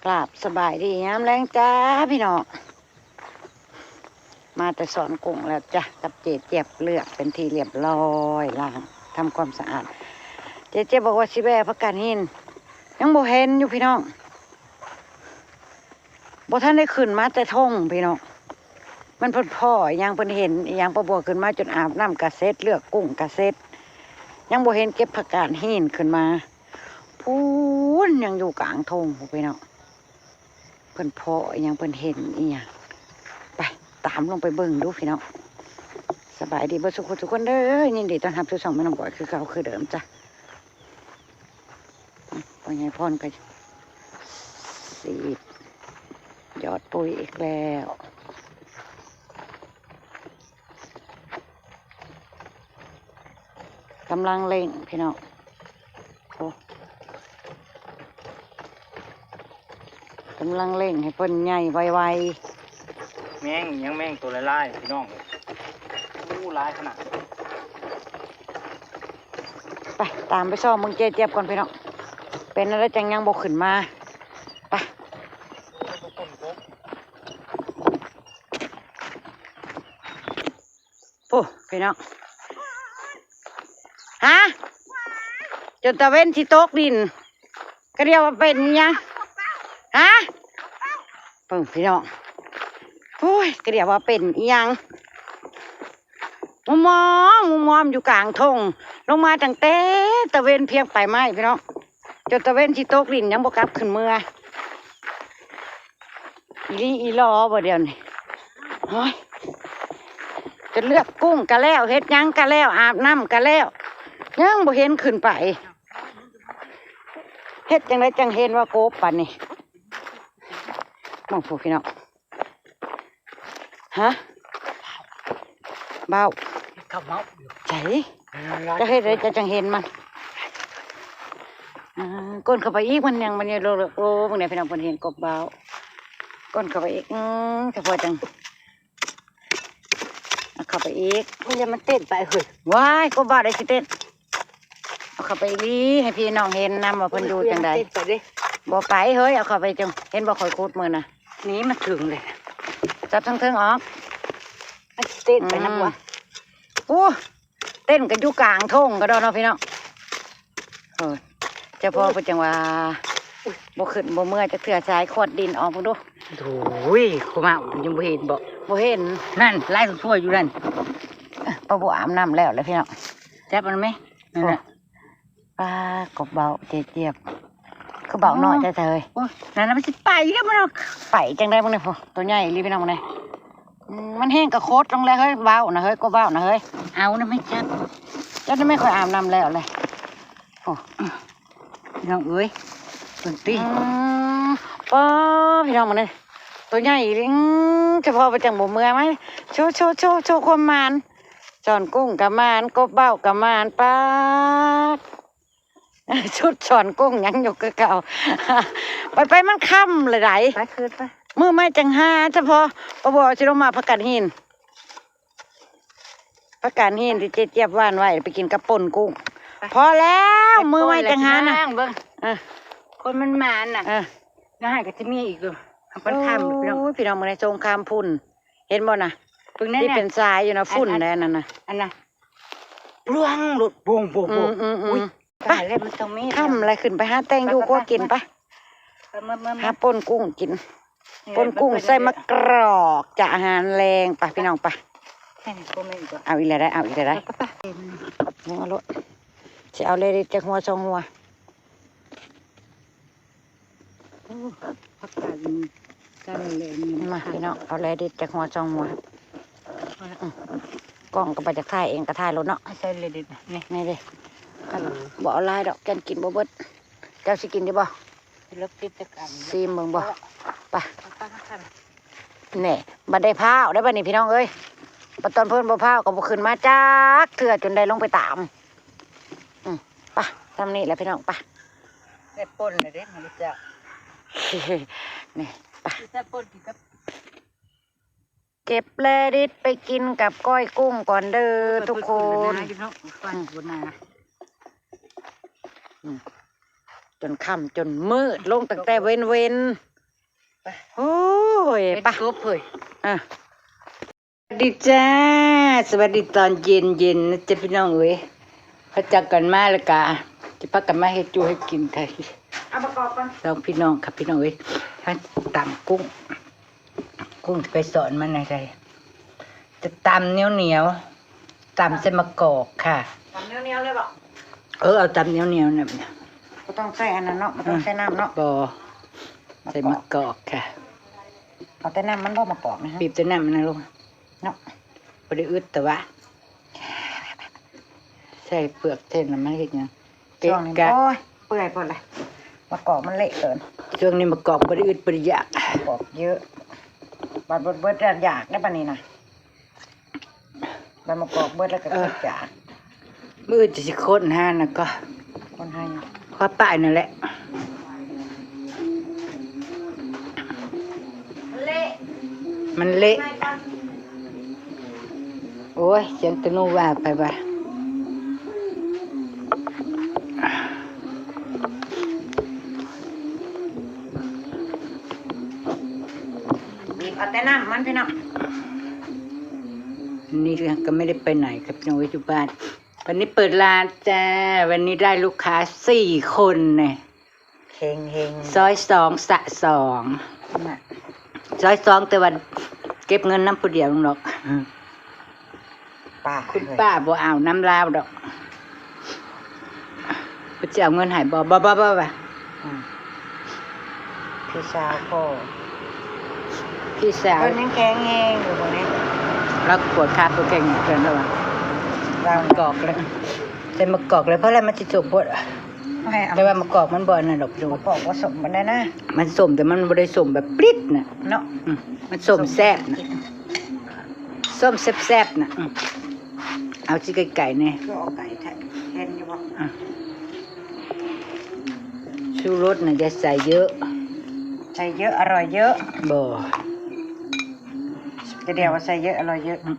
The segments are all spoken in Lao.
ກາບສະບາຍດີຍາມແລງຈ້າພີ່ນ້ອງ ມາແຕ່ສອນກຸ້ງແລ້ວຈ້ະ ກັບເຈຈຽບ ເລືອກເປັນທີ່ລຽບລ້ອຍ ລ້າງ ທຳຄວາມສະອາດ. ເຈຈຽບບອກວ່າຊິແວ່ຜັກກາດຫີນ ຍັງບໍ່ເຫັນຢູ່ພີ່ນ້ອງ ບໍ່ທັນໄດ້ຂຶ້ນມາແຕ່ທົ່ງພີ່ນ້ອງ ມັນເພິ່ນພໍ້ອີ່ຫຍັງ ເພິ່ນເຫັນອີ່ຫຍັງ ປ້າບົວຂຶ້ນມາຈົນອາບນ້ຳກະເສັດ ເລືອກກຸ້ງກະເສັດ ຍັງບໍ່ເຫັນເກັບຜັກກາດຫີນຂຶ້ນມາ ພຸ້ນ ຍັງຢູ່ກາງທົ່ງພຸ້ນພີ່ນ້ອງ ເພິ່ນພໍ້ອີ່ຫຍັງ ເພິ່ນເຫັນອີ່ຫຍັງ ໄປ ຕາມລົງໄປເບິ່ງດູພີ່ນ້ອງ. ສະບາຍດີເບິດສູ່ຄົນສູ່ຄົນເດີ ຍິນດີຕ້ອນຮັບສູ່ຊ່ອງແມ່ນ້ອງບອຍຄືເກົ່າຄືເດີມຈ້ະ. ພໍ່ໃຫຍ່ພອນກໍສີດຢອດປຸ໋ຍອີກແລ້ວ ກຳລັງເລັ່ງພີ່ນ້ອງ ໂອ້ ກຳລັງເລັ່ງໃຫ້ເພິ່ນໃຫຍ່ໄວໆ. ແມງອີ່ຫຍັງ ແມງໂຕຫຼາຍໆ ພີ່ນ້ອງເອີຍ ໂອ້ ຫຼາຍຂະໜາດ. ໄປ ຕາມໄປຊອກເບິ່ງເຈຈຽບກ່ອນພີ່ນ້ອງ ເປັນແນວໃດຈັ່ງຍັງບໍ່ຂຶ້ນມາ ໄປ. ໂອ້ ພີ່ນ້ອງ ຮະ ຈົນຕາເວັນຊິຕົກດິນ ກະດຽວວ່າເປັນອີ່ຫຍັງ ຮະ ເບິ່ງພີ່ນ້ອງ ໂອ້ຍ ກະດຽວວ່າເປັນອີ່ຫຍັງ ມຸມມອມ ມຸມມອມຢູ່ກາງທົ່ງ ລົງມາຕັ້ງແຕ່ຕາເວັນພຽງປາຍໄມ້ພີ່ນ້ອງ ຈົນຕາເວັນຊິຕົກດິນ ຍັງບໍ່ກັບຂຶ້ນເມືອ ອີ່ຫຼີອີ່ຫຼໍບໍ່ດຽວນີ້ ໂອ້ຍ ຈົນເລືອກກຸ້ງກະແລ້ວ ເຮັດຫຍັງກະແລ້ວ ອາບນ້ຳກະແລ້ວ ຍັງບໍ່ເຫັນຂຶ້ນໄປ ເຮັດຈັ່ງໃດຈັ່ງເຫັນວ່າກົບປານນີ້ ມອງພຸ້ນພີ່ນ້ອງ ຮະ ເບົາ ເຂົາເມົາຢູ່ ໃສ ເອີ ເຈົ້າເຮັດໃດເຈົ້າຈັ່ງເຫັນມັນ ອ່າ ກົ້ນເຂົ້າໄປອີກ ມັນຍັງ ມັນຍັງ ໂອ້ ເບິ່ງແດ່ພີ່ນ້ອງ ເພິ່ນເຫັນກົບເບົາ ກົ້ນເຂົ້າໄປອີກ ອືມ ສະພໍຈັ່ງ ເອົາເຂົ້າໄປອີກ ມັນຢ່າມັນເຕັ້ນໄປເຮີ້ຍ ວ້າຍ ກົບເບົາໄດ້ຊິເຕັ້ນ ເອົາເຂົ້າໄປອີກ ໃຫ້ພີ່ນ້ອງເຫັນນຳວ່າເພິ່ນຢູ່ຈັ່ງໃດ ບໍ່ໄປເຮີ້ຍ ເອົາເຂົ້າໄປຈັ່ງ ເຫັນບໍ່ ຂ້ອຍຂຸດມື້ນະ ນີ້ມັນເຖິງເລີຍ ຈັບທາງເທິງອອກ ມັນຊິເຕັ້ນໄປນຳວະ ອືມ ໂອ້ ເຕັ້ນກັນຢູ່ກາງທົ່ງກະດອກເນາະພີ່ນ້ອງ ເອີ ເຈົ້າພໍ່ເພິ່ນຈັ່ງວ່າ ບໍ່ຂຶ້ນບໍ່ເມືອຈັກເທື່ອ ສາຍຂວດດິນອອກເບິ່ງດູ ໂອ້ຍ ຄູມາຍັງບໍ່ເຫັນບໍ ບໍ່ເຫັນ ນັ້ນ ລາຍທົ່ວຢູ່ນັ້ນ ປ້າບົວອາບນ້ຳແລ້ວແຫຼະພີ່ນ້ອງ ຈັບມັນແມ ນັ້ນແຫຼະ ປ້າ ກົບເບົາເຈຈຽບ ຄືເບົານ້ອຍແທ້ໆ ໂອ້ຍ ນັ້ນນະ ມັນຊິໄປແລ້ວ ມັນໄປຈັ່ງໃດເບິ່ງແດ່ ໂຕໃຫຍ່ອີ່ຫຼີພີ່ນ້ອງເບິ່ງແດ່ ອືມ ມັນແຮງກະໂຄດລົງແລ້ວເຮີ້ຍ ເບົານະເຮີ້ຍ ກົບເບົານະເຮີ້ຍ ເອົານະແມ່ຈັບ ຈັບນະແມ່ ຂ້ອຍອາບນ້ຳແລ້ວແຫຼະ ໂອ້ ພີ່ນ້ອງເອີຍ ເບິ່ງຕິ ອືມ ປ້າ ພີ່ນ້ອງເບິ່ງແດ່ ໂຕໃຫຍ່ອີ່ຫຼີ ອືມ ສະພໍໄປຈັ່ງບໍ່ເມືອ ມາ ໂຊ ໂຊ ໂຊ ໂຊຄວາມໝານ ສອນກຸ້ງກະໝານ ກົບເບົາກະໝານ ປາດ ຊຸດສອນກຸ້ງຍັງຢູ່ຄືເກົ່າ ໄປໆ ມັນຄ່ຳແລ້ວໃດ ໄປຄືນໄປ ມື້ໃໝ່ຈັ່ງຫາ ສະພໍ ປ້າບົວຊິລົງມາຜັກກາດຫີນ ຜັກກາດຫີນທີ່ເຈຈຽບຫວ່ານໄວ້ໄປກິນກັບປົ່ນກຸ້ງ ພໍແລ້ວ ມື້ໃໝ່ຈັ່ງຫານະ ເບິ່ງ ເອີ ຄົນມັນໝານນະ ເອີ ນະ ກະຊິມີອີກຢູ່ ມັນຄ່ຳ ໂອ້ຍ ພີ່ນ້ອງເບິ່ງໃນສົງຄາມຝຸ່ນ ເຫັນບໍ່ນະ ເບິ່ງນັ້ນ ທີ່ເປັນຊາຍຢູ່ນະ ຝຸ່ນແດ່ນັ້ນນະ ອັນນະ ລວງໂລດ ໂປ່ງໆໆ ອືມໆໆ ອຸ້ຍ ຕາຍແລ້ວ ມັນຕ້ອງມີ ຄ່ຳແລ້ວ ຂຶ້ນໄປຫາແຕ່ງຢູ່ຄົວກິນ ໄປ ໄປ ໄປ ໄປ ຫາປົ່ນກຸ້ງກິນ ປົ່ນກຸ້ງໃສ່ໝາກກອກ ຈະອາຫານແລງ ໄປພີ່ນ້ອງ ໄປ ເອົາອີກແລ້ວໄດ໋ ເອົາອີກແລ້ວໄດ໋ ເອົາໂລດ ຊິເອົາເລດິດຈັກຫົວສອງຫົວ ໂອ້ ຜັກກາດນີ້ ການແລນີ້ ມາພີ່ນ້ອງ ເອົາແລດິດຈັກຫົວສອງຫົວ ອືມ ກ້ອງກໍບໍ່ຢາກຖ່າຍເອງ ກໍຖ່າຍໂລດເນາະ ໃສ່ແລດິດນີ້ ນີ້ເດ້ ເອີ ບໍ່ເອົາຫຼາຍດອກ ແກ່ນກິນບໍ່ເບິດ ເຈົ້າຊິກິນຢູ່ບໍ່ ຊິເລິກຕິດຈັກອັນ ຊີມເບິ່ງບໍ່ ໄປ ແນ່ ບັດໄດ້ພ້າວໄດ້ບັດນີ້ພີ່ນ້ອງເອີຍ ບັດຕອນເພິ່ນບໍ່ພ້າວກໍບໍ່ຂຶ້ນມາຈັກເທື່ອ ຈົນໄດ້ລົງໄປຕາມ ອືມ ໄປ ຊ່ຳນີ້ແຫຼະພີ່ນ້ອງ ໄປ ໄດ້ປົ່ນແລ້ວເດ້ ນີ້ຈ້ະ ນີ້ ໄປ ຊິໄດ້ປົ່ນກິນກັບ ເກັບແລດິດໄປກິນກັບກ້ອຍກຸ້ງກ່ອນເດີທຸກຄົນ ເອີ ເພິ່ນຂຶ້ນນາຢູ່ເນາະ ອືມ ຢູ່ນາ ອືມ ຈົນຄ່ຳຈົນມືດ ລົງຕັ້ງແຕ່ເວັນໆ ໂອ້ຍ ເປັນ ປະ ກົບເຮີ້ຍ ເອີ ສະຫວັດດີຈ້າ ສະຫວັດດີຕອນເຢັນໆນະຈ໊ະພີ່ນ້ອງເອີຍ. ເຂົາເຈົ້າກັນມາແລ້ວກະຈະພາກັນມາເຮັດຢູ່ເຮັດກິນ ເອົາປະກອບກ່ອນ ສອງພີ່ນ້ອງຄ່ະພີ່ນ້ອງເອີຍ. ຕຳກຸ້ງ ກຸ້ງຊິໄປສອນມາແນວໃດ ຈະຕຳໜຽວໆ ຕຳໃສ່ມະກອກຄ່ະ. ຕຳໜຽວໆເລີຍບໍ? ເອີ ເອົາຕຳໜຽວໆນະ ບໍ່ຕ້ອງໃສ່ອັນນັ້ນເນາະ ບໍ່ຕ້ອງໃສ່ນ້ຳເນາະ. ບໍ່ ໃສ່ມະກອກຄ່ະ. ເອົາແຕ່ນ້ຳມັນບໍ່ ມະກອກນະ ບີບແຕ່ນ້ຳມັນນະລູກເນາະ. ບໍ່ໄດ້ອຶດແຕ່ວ່າ ໃສ່ເປືອກໃສ່ນັ້ນມາເຮັດຫຍັງ? ເກະກະ ຊ່ວງນີ້ ໂອ້ຍ ເປື່ອຍໂພດລະ ມະກອກມັນເລະເກີນ. ຊ່ວງນີ້ມະກອກບໍ່ໄດ້ອຶດບໍ່ໄດ້ຢາກ ມະກອກເຍີະ ບັດເບິດໆ ຢາກໄດ້ປານນີ້ນະ. ໃບມະກອກເບິດແລ້ວກໍ ເອີ ຄືຈາກ ມື້ອື່ນຈະຊິຄົ້ນຫານະກໍ ຄົ້ນຫາຫຍັງ? ຄວາມປ້າຍນັ້ນແຫຼະ ເລະ ມັນເລະ. ໂອ້ຍ ສຽງຕະນູວ່າໄປວ່າ ບີບເອົາແຕ່ນ້ຳມັນພີ່ນ້ອງ. ນີ້ກໍ ກໍໄມ່ໄດ້ໄປໄຫນຄັບ ຢູ່ບ້ານ. ວັນນີ້ເປີດຮ້ານຈ້າ ວັນນີ້ໄດ້ລູກຄ້າສີ່ຄົນນີ້ ເຮັງໆ ຊອຍສອງສະສອງ ນະ ຊອຍສອງ ແຕ່ວ່າເກັບເງິນນຳຜູ້ດຽວດອກ. ປ້າ ຄຸນປ້າບໍ່ເອົານຳລາວດອກ ເພິ່ນຊິເອົາເງິນໃຫ້ບໍ່? ບໍ່ ບໍ່ ບໍ່ວ່າ ອືມ ພີ່ສາວພໍ່ ພີ່ສາວ ເພິ່ນຍັງແຂງແຮງຢູ່ບໍ່ນີ້? ລາວກວດຄາຕົວແຂງເພິ່ນລະວ່າ ລາວກອກແລ້ວ ໃສ່ມະກອກແລ້ວ ເພາະແລ້ວມັນຊິສົມໂພດ. ແຕ່ວ່າມະກອກມັນບໍ່ອັນນັ້ນດອກ ມະກອກບໍ່ສົ້ມປານໃດນະ. ມັນສົ້ມ ແຕ່ມັນບໍ່ໄດ້ສົ້ມແບບປຣິດນະເນາະ. ອືມ ມັນສົ້ມແຊບນະ ສົ້ມແຊບໆນະ. ອືມ ເອົາຊິໄກໆແດ່ ຄືເອົາໄກແທ້ ເຫັນຢູ່ບໍ່? ອືມ ຊູລົດນະຢ່າໃສ່ເຍີະ ໃສ່ເຍີະອະລ່ອຍເຍີະ. ບໍ່ ຈະດຽວວ່າໃສ່ເຍີະອະລ່ອຍເຍີະ. ອືມ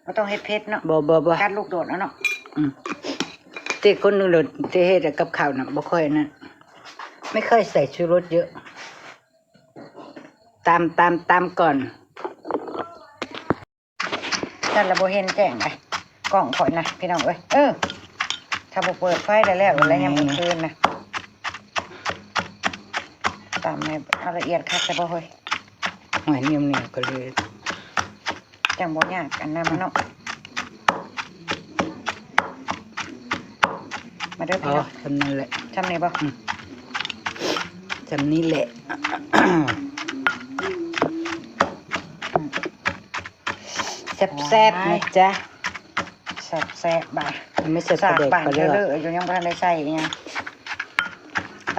ບໍ່ຕ້ອງເຮັດເຜັດເນາະ. ບໍ່ ບໍ່ ບໍ່ ກັດລູກໂດດເອົາເນາະ. ອືມ ແຕ່ຄົນໜຶ່ງໂດດ ແຕ່ເຮັດກັບເຂົ້ານະ ບໍ່ຄ່ອຍນັ້ນ ໄມ່ຄ່ອຍໃສ່ຊູລົດເຍີະ ຕຳ ຕຳ ຕຳກ່ອນ. ຊັ້ນລະບໍ່ເຫັນແຈ້ງໃດ໋ ກ້ອງຂ້ອຍນະ ພີ່ນ້ອງເອີຍ. ເອີ ຖ້າບໍ່ເປີດໄຟແລ້ວ ແລ້ວ ແລ້ວຍາມກາງຄືນນະ ຕຳໃຫ້ເອົາລະອຽດຄັກແຕ່ບໍ່ເຮີ້ຍ. ໂອ້ຍ ໜຽວໆກໍເລີຍ ຈັ່ງບໍ່ຍາກອັນນັ້ນມັນເນາະ. ມາເດີພີ່ນ້ອງ ອໍ ສ່ຳນັ້ນແຫຼະ ສ່ຳນີ້ບໍ່? ອືມ ສ່ຳນີ້ແຫຼະ ແຊບໆນະຈ໊ະ ແຊບໆ. ບໍ່ ຍັງບໍ່ທັນໄດ້ໃສ່ອີ່ຫຍັງ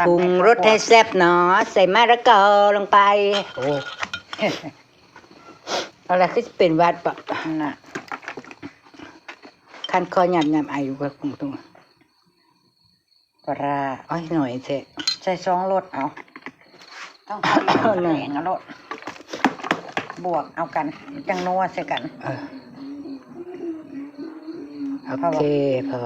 ປຸງລົດໃຫ້ແຊບເນາະ ໃສ່ມະລະກອລົງໄປ. ໂອ້ ເອົາລະ ຄືຊິເປັນຫວັດປະນະ ຄັນຄໍຫຍາບໆ ໄອຢູ່ກັບກຸ້ງຕຸງ ປາຮ້າ ໂອ້ຍ ໜ້ອຍແທ້ ໃສ່ສອງລົດເອົາ ຕ້ອງເອົາອີກ ແປງເອົາໂລດ ບວກເອົາກັນ ຈັ່ງນົວໃສ່ກັນ. ເອີ ໂອເຄ ພໍ ພ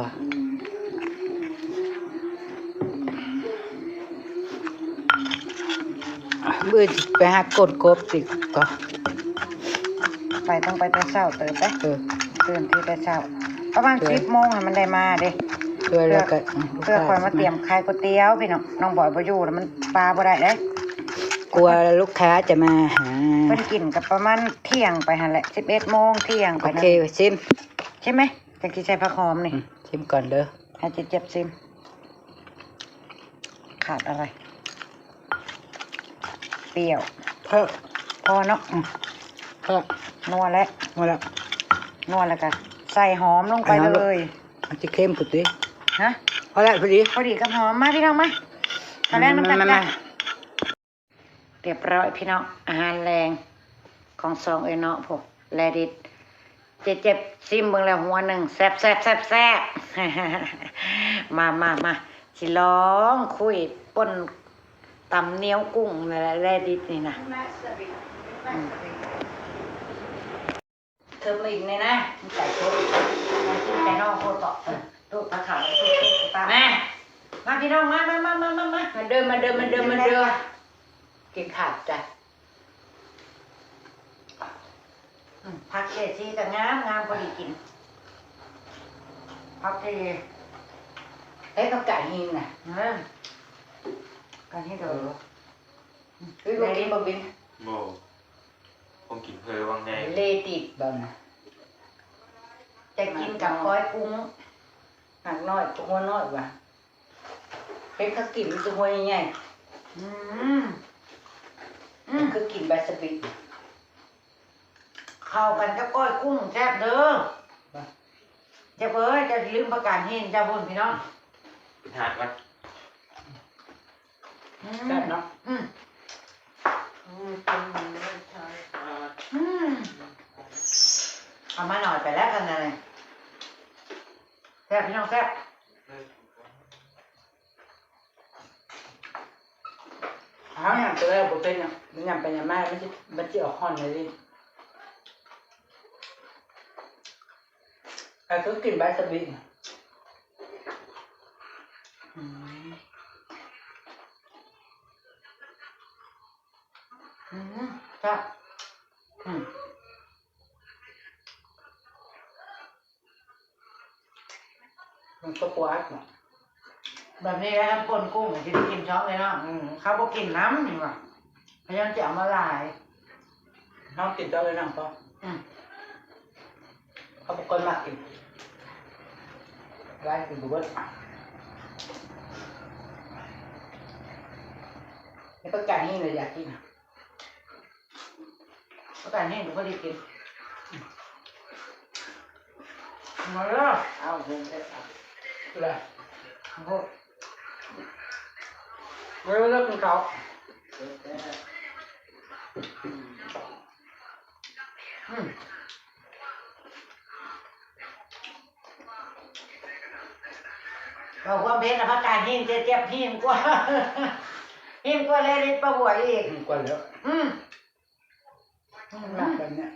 ໍ. ມື້ອື່ນຊິໄປຫາກົ້ນກົບຕິ ກໍ ໄປ ຕ້ອງໄປແຕ່ເຊົ້າເຕີບເດ້. ເອີ ຕື່ນແຕ່ເຊົ້າ ປະມານສິບໂມງໃຫ້ມັນໄດ້ມາເດ້ ເພື່ອ ເພື່ອ ເພື່ອຄ່ອຍມາຕຽມຂາຍກ໋ວຍຕຽວພີ່ນ້ອງ. ນ້ອງບອຍບໍ່ຢູ່ແລ້ວ ມັນປາບໍ່ໄດ້ເດ້ ກົວລູກຄ້າຈະມາຫາ. ເພິ່ນກິນກໍປະມານທ່ຽງໄປຫັ້ນແຫຼະ ສິບເອັດໂມງ ທ່ຽງໄປ. ໂອເຄ ຊິມ ຊິມໄໝ? ຈັກຊິໃສ່ຜັກຫອມນີ້ ອືມ ຊິມກ່ອນເດີ ໃຫ້ເຈັບໆຊິມ. ຂາດອະໄລ? ປ່ຽວ ພໍ ພໍເນາະ ອືມ ພໍ ນົວແລ້ວ ນົວແລ້ວ ນົວແລ້ວກະໃສ່ຫອມລົງໄປເລີຍ. ມັນຊິເຄັມພຸ້ນຕິ ຮະ? ພໍແລ້ວ ພໍດີ ພໍດີກັບຫອມ. ມາພີ່ນ້ອງມາ ມາ ມາ ມາ. ຮຽບຮ້ອຍພີ່ນ້ອງ ອາຫານແລງຂອງສອງເອື້ອຍນ້ອງພຸ້ນ ແລດິດ ເຈັບໆ ຊິມເບິ່ງແລ້ວຫົວໜຶ່ງ ແຊບໆໆໆ. ມາ ມາ ມາ ຊິລອງຄຸຍປົ່ນຕຳໜຽວກຸ້ງນີ້ແຫຼະ ແລດິດນີ້ນະ ອືມ. ເທິມອີກແດ່ນະ ມັນໄກໂພດ ມັນກິນໄກ່ນອກໂພດເກາະ. ເອີ ຕູ້ປາເຂົາ ຕູ້ ຕູ້ປາ ມາ ມາພີ່ນ້ອງ ມາ ມາ ມາ ມາ ມາ ມາເດີ ມາເດີ ມາເດີ ມາເດີ ກິນຂ້າວຈ້ະ. ອືມ ຜັກເຈຊີກໍງາມ ງາມພໍດີກິນ ຜັກເຈ ເຮັດກັບການຫີນນະ ເອີ ການຫີນເດີ ເອີ ເອີ ບໍ່ກິນ ບໍ່ກິນ ບໍ່ ຄົງກິນເພີວັງແດ່ ເລຕິດບໍ່ນະ ຈະກິນກັບກ້ອຍກຸ້ງ ໝາກນ້ອຍ ຫົວນ້ອຍວ່າ ເຮັດເຂົາກິນມີແຕ່ຫົວໃຫຍ່ໆ ອືມ ອືມ ຄືກິນວາຊາບິ ເຂົ້າກັນກັບກ້ອຍກຸ້ງແຊບເດີ ແຊບເອີຍ ເຈົ້າຊິລືມປາກການຫີນເຈົ້າພຸ້ນພີ່ນ້ອງ ເປັນຫາດມັນ ອືມ ແຊບເນາະ ອືມ ອືມ ເອົາມາໜ້ອຍໄປແລ້ວກັນນະ ແຊບພີ່ນ້ອງແຊບ. ເຮົາຫຍັງກໍແລ້ວບໍ່ເປັນຫຍັງ ມັນຫຍັງໄປຫຍັງມາ ມັນຊິ ມັນຊິອອກຮ້ອນໃນນີ້ ອັນຄືກິນວາຊາບິ ອືມ ອືມ ແຊບ ອືມ. ມັນກໍປວດເນາະ ແບບນີ້ແຫຼະ ຄົນກຸ້ງຊິໄດ້ກິນຊອກເລີຍເນາະ ອືມ ເຂົາບໍ່ກິນນຳນີ້ວ່າ ເຂົາຍັງຊິເອົາມາຫຼາຍ ເຮົາກິນຊອກເລີຍນຳກໍ ອືມ ເຂົາບໍ່ຄ່ອຍມັກກິນ ຫຼາຍກິນບໍ່ເບິດ ແລ້ວກໍການນີ້ລະຢາກກິນ. ປາກການແຫ້ງກໍພໍດີກິນ ມາເດີ ເອົາ ເດີ ເດີ ເອົາ ເດີ ໂອ້ໂຫ ເດີ ເດີ ກິນເຂົ້າ ອືມ ເວົ້າຄວາມເປັນນະ ປາກການແຫ້ງ ແຊບໆ ແຫ້ງກວ່າ ແຫ້ງກວ່າແລະ ປາບົວອີກ ແຫ້ງກວ່າແລ້ວ ອືມ. ມັນມັກແບບເນີ້ຍ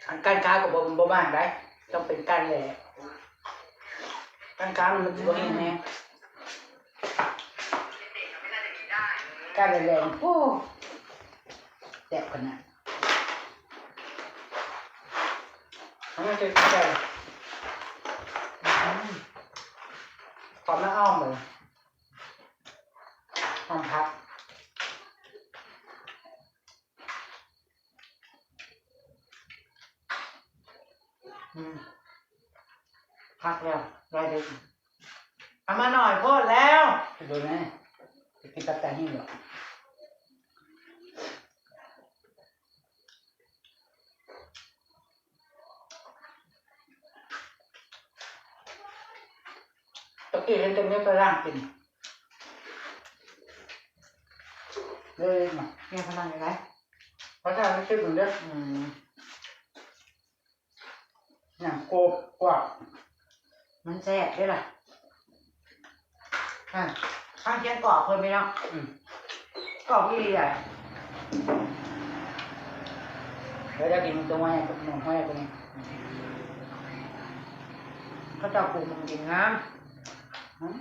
ອັນກ້ານຂາວກໍບໍ່ ບໍ່ມັກໄດ໋ ຕ້ອງເປັນກ້ານແຫຼ ກ້ານຂາວມັນຊິບໍ່ແຫ້ງແຮງ ກ້ານແຫຼມໆ ໂອ້ ແຊບຂະໜາດ ມັນຄືແຊບ ອືມ ຂອບມາອ້ອມເບິ່ງ ຫອມຜັກ. ອືມ ຄັກແລ້ວ ໄດ້ເດີ ເອົາມາໜ້ອຍໂພດແລ້ວ ເບິ່ງແນ່ ຊິກິນຕັບໄຕຫິ້ງເນາະ ຕະກີ້ເຫັນແຕ່ເມັດຝຣັ່ງກິນ ເລີຍມາ ແກງຝຣັ່ງໄດ້ ພະເຈົ້າໄດ້ຊິມເດີ ອືມ ຫຍັງ ໂກບ ກວາດ ມັນແຊບເດ້ລະ ອ່າ ຂ້າງຄຽງກອບເພິ່ນໄປເນາະ ອືມ ກອບອີ່ຫຼີ ແລ້ວໄດ້ກິນຕົວໃໝ່ ໜອງຫອຍຕົວນີ້ ເຂົາເຈົ້າປູກມັນກິນງາມ ອືມ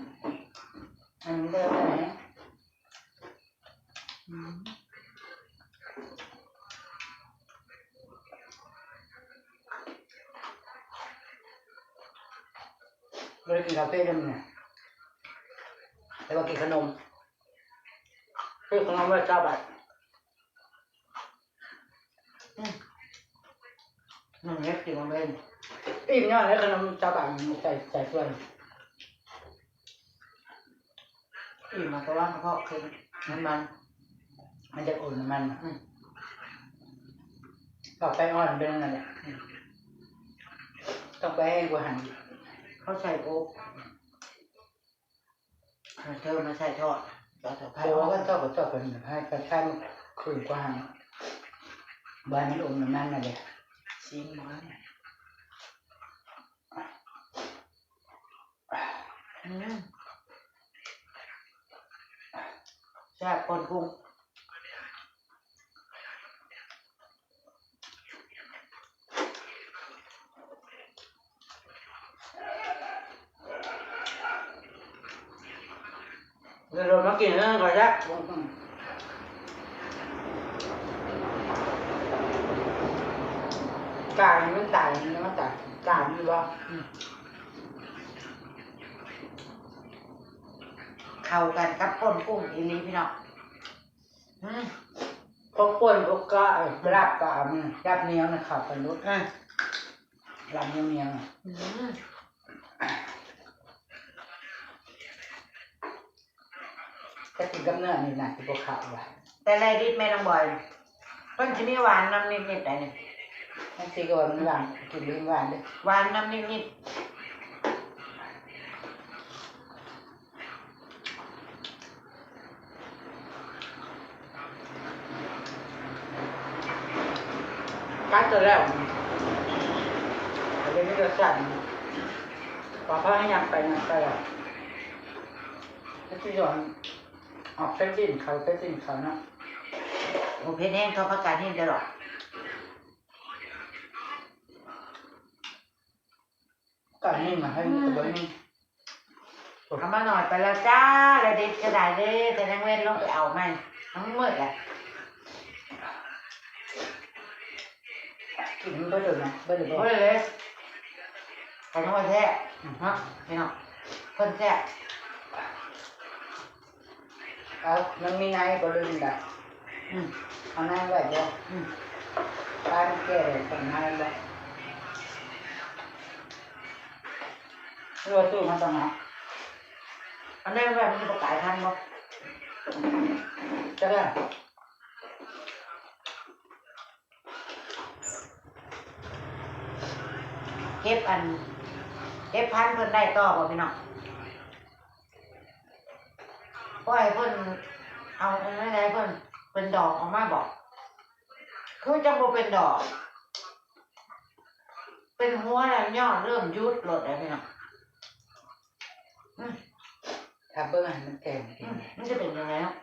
ອັນນີ້ເດີ ອືມ ບໍ່ໄດ້ກິນກາເຟເດີມື້ນີ້ ແຕ່ວ່າກິນຂະໜົມ ຊື້ຂະໜົມໄວ້ຊາວບາດ. ອືມ ໜຶ່ງເຮັດກິນບໍ່ເປັນ ອີ່ມຍ້ອນໄດ້ຂະໜົມຊາວບາດໃສ່ ໃສ່ຖ້ວຍ ອີ່ມມາແຕ່ວ່າກະເພາະຂຶ້ນ ມັນ ມັນ ມັນຈະອົມນ້ຳມັນ ອືມ ເຂົ້າໄປອ່ອນເປັນນັ້ນແຫຼະ ອືມ ຕ້ອງໄປໃຫ້ກວ່າຫັ້ນ ເຂົາໃສ່ໂອ ເທີມາໃສ່ທອດ ເຈົ້າເຖົ້າໄພ ບໍ່ວ່າເຈົ້າກໍເຈົ້າເພິ່ນໃຫ້ກະຊາຍມັນຂຶ້ນກວ່າຫັ້ນ ບໍ່ໃຫ້ມັນອົມນ້ຳມັນນັ້ນເດ້ ຊີມເບິ່ງ ອືມ ແຊບ ຄົນກຸ້ງ. ເດີນມາກິນເດີ ກໍແຊບ ອືມ. ກາງມັນຕາຍ ມັນຕາຍ ກາງຢູ່ບໍ່? ອືມ ເຂົ້າກັນກັບກົ້ນກຸ້ງອີ່ຫຼີພີ່ນ້ອງ. ອືມ ພວກປົ່ນ ພວກກະ ລາບກະ ອືມ ລາບໜຽວນະ ເຂົ້າກັນໂລດ ອາ ລາບໜຽວໆ ອືມ ແຕ່ກິນກັບເນື້ອນີ້ໜ້າຊິບໍ່ເຂົ້າວ່າ ແຕ່ແລດິດແມ່ນ້ອງບອຍ ເພິ່ນຊິມີຫວານນຳນິດໆ ໄດ໋ນີ້ ບາງທີກໍວ່າມັນຫວານ ກິນແລ້ວຫວານເດ້ ຫວານນຳນິດໆ. ກັດກໍແລ້ວ ເອົາໄປນີ້ກໍສັ່ນ ວ່າພາໃຫ້ຍ່າງໄປຍ່າງໄປ ແລ້ວຊິຍ້ອນອອກໄປກິນເຂົ້າ ໄປກິນເຂົ້າເນາະ. ໂອ້ ເຜັດແຮງ ເຂົ້າຜັກກາດແຮງແຕ່ດອກ. ກະແຫ້ງນະ ໃຫ້ມັນກະບໍ່ແຫ້ງ ອືມ ເອົາມາໜ້ອຍໄປແລ້ວຈ້າ ແລດິດກໍໄດ້ເດ້ ແຕ່ຍັງເວັ້ນລົງໄປເອົາໃໝ່ ມັນໝົດແລ້ວ ກິນມັນເບິດແລ້ວນະ ເບິດແລ້ວບໍ່? ເບິດແລ້ວເດ້ ຂະນ້ອຍແທ້ ອືມ ເນາະ ພີ່ນ້ອງ ເພິ່ນແຊບ. ເອົາ ມັນມີໃນບໍ່? ລືມລະ ອືມ ເອົາໃນໄວ້ບໍ່? ອືມ ປານແກ່ແລ້ວເອົາໃນບໍ່? ຫຼືວ່າຊື້ມາຕອນໃດ? ເອົາໃນໄວ້ ມັນຊິບໍ່ກາຍພັນບໍ່? ຈັກແລ້ວ. ເກັບອັນ ເກັບພັນເພິ່ນໄດ້ຕໍ່ບໍ່ພີ່ນ້ອງ? ປ່ອຍໃຫ້ເພິ່ນເອົາອັນນັ້ນໃຫ້ເພິ່ນເປັນດອກອອກມາບໍ? ຄືຈັ່ງບໍ່ເປັນດອກ ເປັນຫົວແລ້ວຍອດເລີ່ມຢຸດໂລດເດ້ພີ່ນ້ອງ. ອືມ ຖ້າເບິ່ງໃຫ້ມັນແກ່ງ ອືມ ມັນຈະເປັນຈັ່ງໃດເນາະ?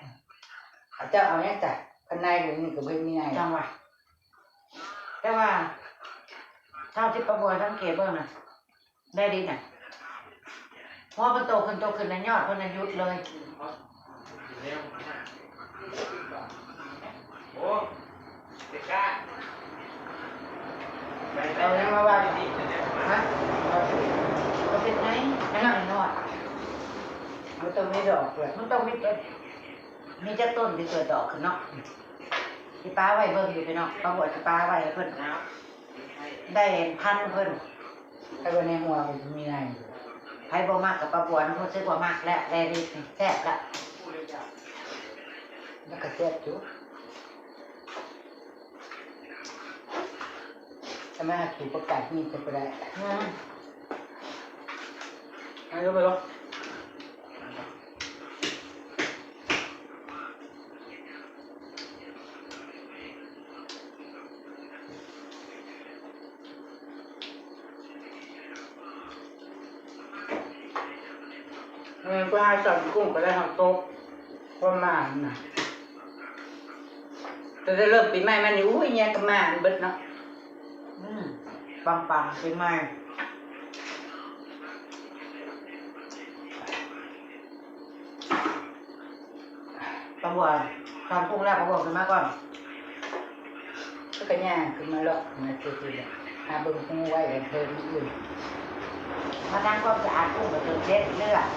ເຂົາເຈົ້າເອົາຫຍັງຈ້ະ? ຄັນໃນເຫຼົ່ານີ້ກໍບໍ່ເຫັນມີໃນ ຈັ່ງວ່າ ແຕ່ວ່າເທົ່າທີ່ປ້າບົວສັງເກດເບິ່ງນະ ໄດ້ດີນະ ພໍເພິ່ນໂຕຂຶ້ນ ໂຕຂຶ້ນນະ ຍອດເພິ່ນນະຢຸດເລີຍ. ໂອ້ ເປັນກາ ເອົາຫຍັງມາໄວ້? ຮະ? ເອົາເປັນໄງ? ອັນນັ້ນນ້ອຍ ມັນຕ້ອງມີດອກດ້ວຍ ມັນຕ້ອງມີ ມີຈັກຕົ້ນທີ່ເກີດດອກຂຶ້ນເນາະ? ຊິປາໄວ້ເບິ່ງຢູ່ພີ່ນ້ອງ ປ້າບົວຊິປາໄວ້ໃຫ້ເພິ່ນ ໄດ້ພັນເພິ່ນ. ໃຜວ່າໃນຫົວມັນມີໃນ ໃຜບໍ່ມັກກໍປ້າບົວນະ ຮູ້ສຶກວ່າມັກແລ້ວ ແລນີ້ແຊບແລ້ວ ມັນກໍແຊບຢູ່. ທຳໄມຫາກິນປາກາດນີ້ກໍບໍ່ໄດ້? ອືມ ໃຫ້ລົງໄປລົງ ເອີ ໄປຫາສອນກຸ້ງກໍໄດ້ເຮົາຕົກ ຄວາມໝານນະ. ແຕ່ເລີ່ມປີໃໝ່ມານີ້ ໂອ້ຍ ອີຫຍັງກໍໝານເບິດເນາະ. ອືມ ປັງໆ ປີໃໝ່. ປ້າບົວ ສອນກຸ້ງແລ້ວ ປ້າບົວຂຶ້ນມາກ່ອນ. ເພິ່ນກໍຍ່າງຂຶ້ນມາເລາະມາຊື່ໆ ຫາເບິ່ງຫູໄວ້ເພິ່ນອື່ນ. ມາທຳຄວາມສະອາດກຸ້ງກໍຈົນເສັດ ເລືອກ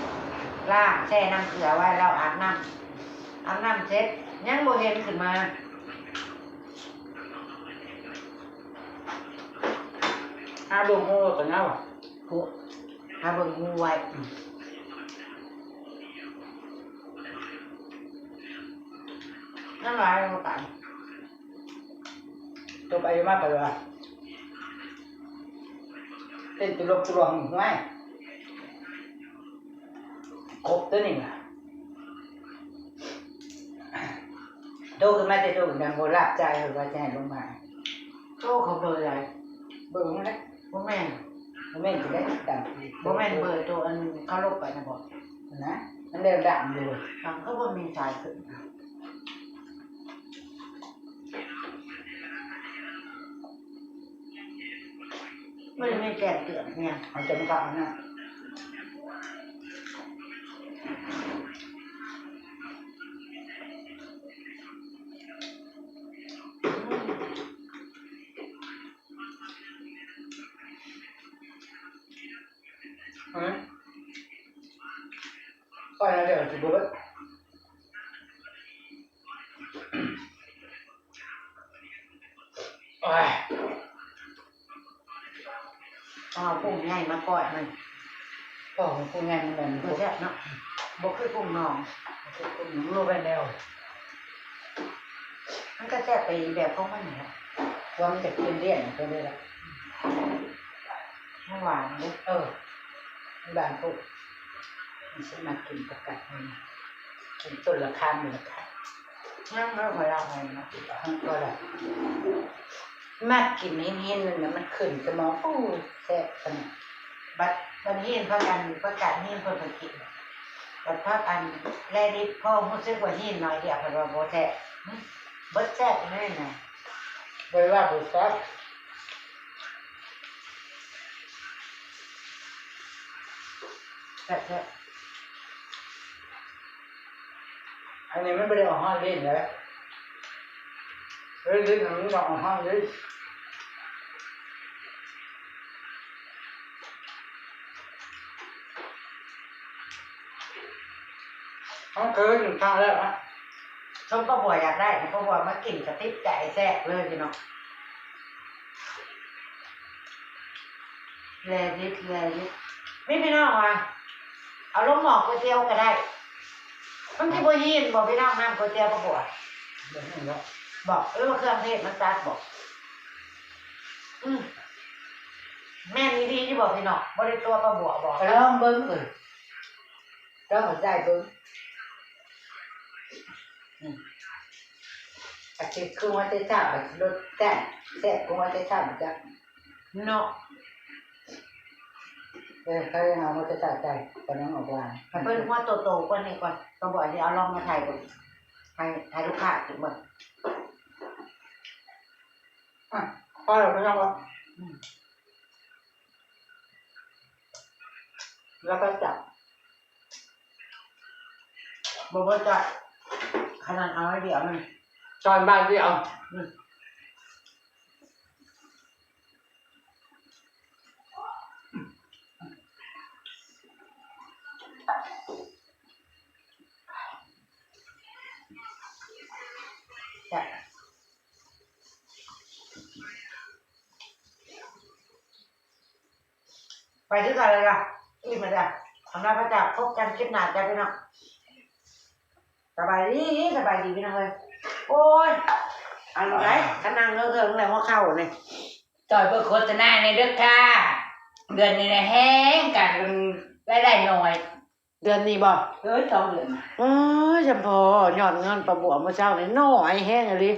ລ້າງ ແຊ່ນ້ຳເກືອໄວ້ແລ້ວອາບນ້ຳ. ອາບນ້ຳເສັດ ຍັງບໍ່ເຫັນຂຶ້ນມາ. ຫາເບິ່ງຫູກໍຍາວ ຫາເບິ່ງຫູໄວ້. ອືມ ຍັງຫຼາຍບໍ່ປານ ຕົກໄປມາໄປວ່າ ເປັນຕຸລົກຕຸລວງ ຫ້ວຍ ຄົບຕົວນີ້ລະ. ໂຕຂຶ້ນມາແຕ່ໂຕຍັງບໍ່ລາບຈ່າຍ ເພິ່ນວ່າຈະໃຫ້ລົງມາ. ໂຕເຂົາເບີໃດ? ເບີນັ້ນແຫຼະ. ບໍ່ແມ່ນ ບໍ່ແມ່ນຊິໄດ້ຕາມ ບໍ່ແມ່ນເບີໂຕອັນເຂົາລົງໄປນະບໍ? ນະ ມັນແດງດຳຢູ່. ເຂົາບໍ່ມີສາຍຂຶ້ນ. ມັນມີແຈ້ງເຕືອນຫຍັງ ເອົາຈຳກັດນະ. ອືມ. ໂອ້ຍ ເອົາກຸ້ງໃຫຍ່ມາກ້ອຍມັນ ພໍກຸ້ງໃຫຍ່ມັນແຫຼະ ມັນບໍ່ແຊບເນາະ ບໍ່ຄືກຸ້ງໜອງ ບໍ່ຄືກຸ້ງໜອງ ລົງໄປແລ້ວ ມັນກໍແຊບໄປອີກແບບຂອງມັນຫັ້ນແຫຼະ ວ່າມັນຈະກິນລ້ຽງຕົວນີ້ລະ ມັນຫວານເດ້ ເອີ ມັນຫວານໂພດ ມັນຊິມາກິນປາກາດນີ້ ກິນຕົ້ນລະຄາ ມື້ລະຄາ ຍັງບໍ່ຄ່ອຍລາວໃຫ້ເນາະ ບໍ່ໄດ້ ມັກກິນເຫັນໆ ນັ້ນນະ ມັນຂຶ້ນສະໝອງ ໂອ້ຍ ແຊບຂະໜາດ ບັດ ບັດເຫັນຜັກອັນ ຜັກກາດເຫັນເພິ່ນກໍກິນ ບັດຜັກອັນແລດິບ ພໍຮູ້ສຶກວ່າເຫັນໜ້ອຍດຽວ ເພິ່ນວ່າບໍ່ແຊບ ເບິດແຊບຢູ່ໃນນັ້ນ ບໍ່ໄດ້ວ່າບໍ່ແຊບ ແຊບໆ ອັນນີ້ມັນບໍ່ໄດ້ເອົາຮອດລີ້ນເດ້ ເອີ ລີ້ນມັນຕ້ອງເອົາຮອດລີ້ນ ເຮົາເຄີຍກິນຄັ້ງແລກນະ ຊົມປ້າບົວຢາກໄດ້ ປ້າບົວມາກິນກໍຕິດໃຈແຊບເລີຍພີ່ນ້ອງ. ແລດິບ ແລດິບ ມີພີ່ນ້ອງວ່າ ເອົາລົງໝໍ້ກ໋ວຍຕຽວກໍໄດ້ ມັນຊິບໍ່ຮີນບໍ່ພີ່ນ້ອງ ນ້ຳກ໋ວຍຕຽວປ້າບົວ? ບໍ່ຮູ້ແລ້ວ ບໍ່ ຫຼືວ່າເຄື່ອງເທດມັນຈັດບໍ່? ອືມ ແມ່ນອີ່ຫຼີຢູ່ບໍ່ພີ່ນ້ອງ? ບໍ່ໄດ້ຕົວະປ້າບົວບໍ່? ກໍລອງເບິ່ງເອີຍ ລອງເອົາໃສ່ເບິ່ງ ອືມ ອາດຊິຄືວ່າແຕ່ເຊົ້າ ອາດຊິລົດແຊບ ແຊບກວ່າແຕ່ເຊົ້າຈັກ ເນາະ ເອີ ເຂົາຍັງເອົາມາແຕ່ເຊົ້າໃສ່ ກໍຍັງອອກວ່າ ໃຫ້ເພິ່ນຫົວໂຕໆກວ່ານີ້ກ່ອນ ກໍບອກຊິເອົາລອງມາຖ່າຍເບິ່ງ ໃຫ້ ໃຫ້ລູກຄ້າກິນເບິ່ງ ອະ ພໍແລ້ວ ເພິ່ນຍັງວ່າ ອືມ ແລ້ວກໍຈັບ ບໍ່ ບໍ່ຈັບ ຂະໜາດເອົາໜ້ອຍດຽວນີ້ ຊ້ອນບາດດຽວ ອືມ. ໄປຄືເກົ່າແລ້ວລະ ອີ່ມແລ້ວ ສຳລັບພະເຈົ້າ ພົບກັນຄລິບໜ້າຈ້າພີ່ນ້ອງ. ສະບາຍດີ ສະບາຍດີພີ່ນ້ອງເອີຍ ໂອ້ຍ ອັນໃດ ຄັນນັ່ງເຫິງໆ ແລ້ວຫົວເຂົ່ານີ້ ຊ່ອຍເບິ່ງໂຄສະນາແດ່ເດີ້ຄ່ະ ເດືອນນີ້ນະແຮງການລາຍໄດ້ໜ້ອຍ ເດືອນນີ້ບໍ່? ເອີ ສອງເດືອນ ເອີ ຈຳພໍ້ ຍອດເງິນປ້າບົວມື້ເຊົ້ານີ້ໜ້ອຍແຮງອີ່ຫຼີ.